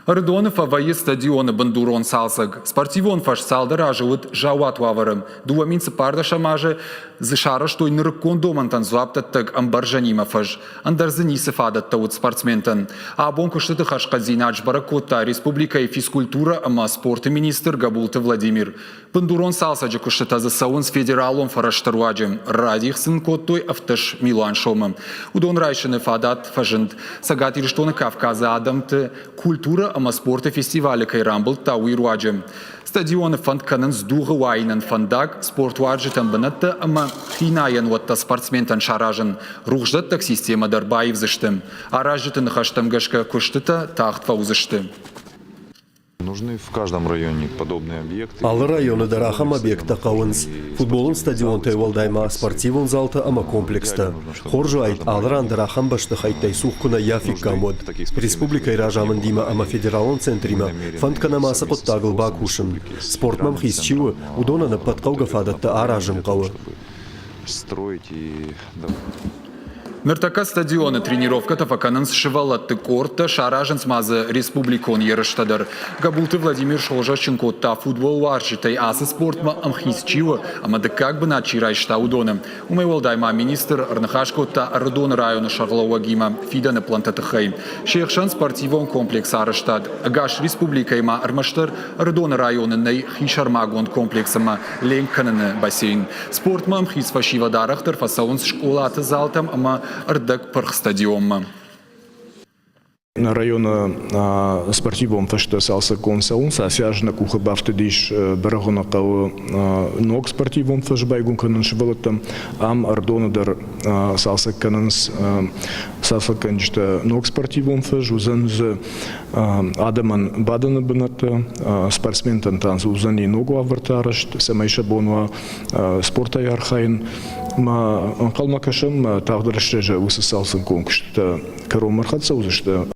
Ӕрыдоны фӕвӕййы стадионы бындурон цалцӕг. Спортивон фӕз цалдӕр азы уыд заууат уавӕры. 2014 азы дзы сарӕзтой нырыккон домӕнтӕн дзуапдӕттӕг ӕмбӕрзӕнимӕ фӕз. Ӕндӕр дзы ницы фадӕттӕ уыд спортсментӕн. Абон куыстыты хӕрзхъӕддзинад сбӕрӕг кодта республикӕйы физкультурӕ ӕмӕ спорты министр Гӕбулты Владимир. Бындурон цалцӕджы куыстытӕ дзы цӕуынц федералон фӕрӕзты руаджы. Радих сын кодтой 17 милуан сомы. Уыдон райсыны фадат фӕзынд. Цӕгат Ирыстоны Кавказы адӕмты культурӕ ӕмӕ спорты фестивалы кӕй рамбылдта, уый руаджы. Стадионы фӕнд кӕнынц дугъы уайынӕн фӕндаг, спортуарзджытӕн бынӕттӕ ӕмӕ хинайӕн уӕттӕ спортсментӕн саразын. Рухсдӕттӕг системӕ дӕр баивдзысты. Аразджыты ныхӕстӕм гӕсгӕ куыстытӕ тагъд фӕуыдзысты. Нужны в каждом районе подобные объекты. Алы районы дӕр ахӕм объекттӕ хъӕуынц. Футболон стадионтӕй уӕлдай ма спортивон залтӕ ӕмӕ комплекстӕ. Хорз уаид, алы ран дӕр ахӕм бӕстыхӕйттӕй цух куы нӕ ййафиккам, уӕд. Республикӕйы разамындимӕ ӕмӕ федералон центримӕ фӕнд кӕнӕм ацы хъуыддагыл бакусын. Спортмӕ ӕмхиц чи у, уыдонӕн ӕппӕт хъӕугӕ фадӕттӕ аразын хъӕуы. Строить и Ныртӕккӕ стадионы тренировкӕтӕ фӕкӕнынц сывӕллӕтты къордтӕ, саразынц ма дзы республикон ерыстӕ дӕр. Гӕбулты Владимир схорзӕхджын кодта футболуарзджытӕй ацы спортмӕ ӕмхиц чи у ӕмӕ дыккаг бынат чи райста, уыдоны. Уымӕй уӕлдай ма министр ӕрныхас кодта Ӕрыдоны районы сӕргълӕууӕгимӕ фидӕны плӕнтты тыххӕй. Се хсӕн спортивон комплекс арӕзтад. Ӕгас республикӕйы ма ӕрмӕстдӕр Ӕрыдоны районы нӕй хисӕрмагонд комплекс ӕмӕ ленк кӕныны бассейн. Спортмӕ ӕмхиц фӕсивӕд арӕхдӕр фӕцӕуынц скъолаты залтӕм ӕмӕ ӕрдӕгпырх стадионмӕ. Нӕ районы спортивон фӕзтӕ цалцӕггонд цӕуынц. Ацы аз нӕ къухы бафтыдис Бӕрӕгъуыны хъӕуы ног спортивон фӕз байгом кӕнын сывӕллӕттӕм. Ам Ӕрдоны дӕр цалцӕг кӕнынц цалцӕггӕнджытӕ ног спортивон фӕз. Уыдзӕн дзы адӕмӕн бадыны бынӕттӕ, спортсментӕн та уыдзӕни ног уавӕртӕ арӕзт, цӕмӕй сӕ бон уа спортӕй архайын. Ма ӕнхъӕлмӕ кӕсӕм, тагъд рӕстӕджы уыцы цалцӕггонд куыстытӕ кӕронмӕ ӕрхӕццӕ уыдзысты.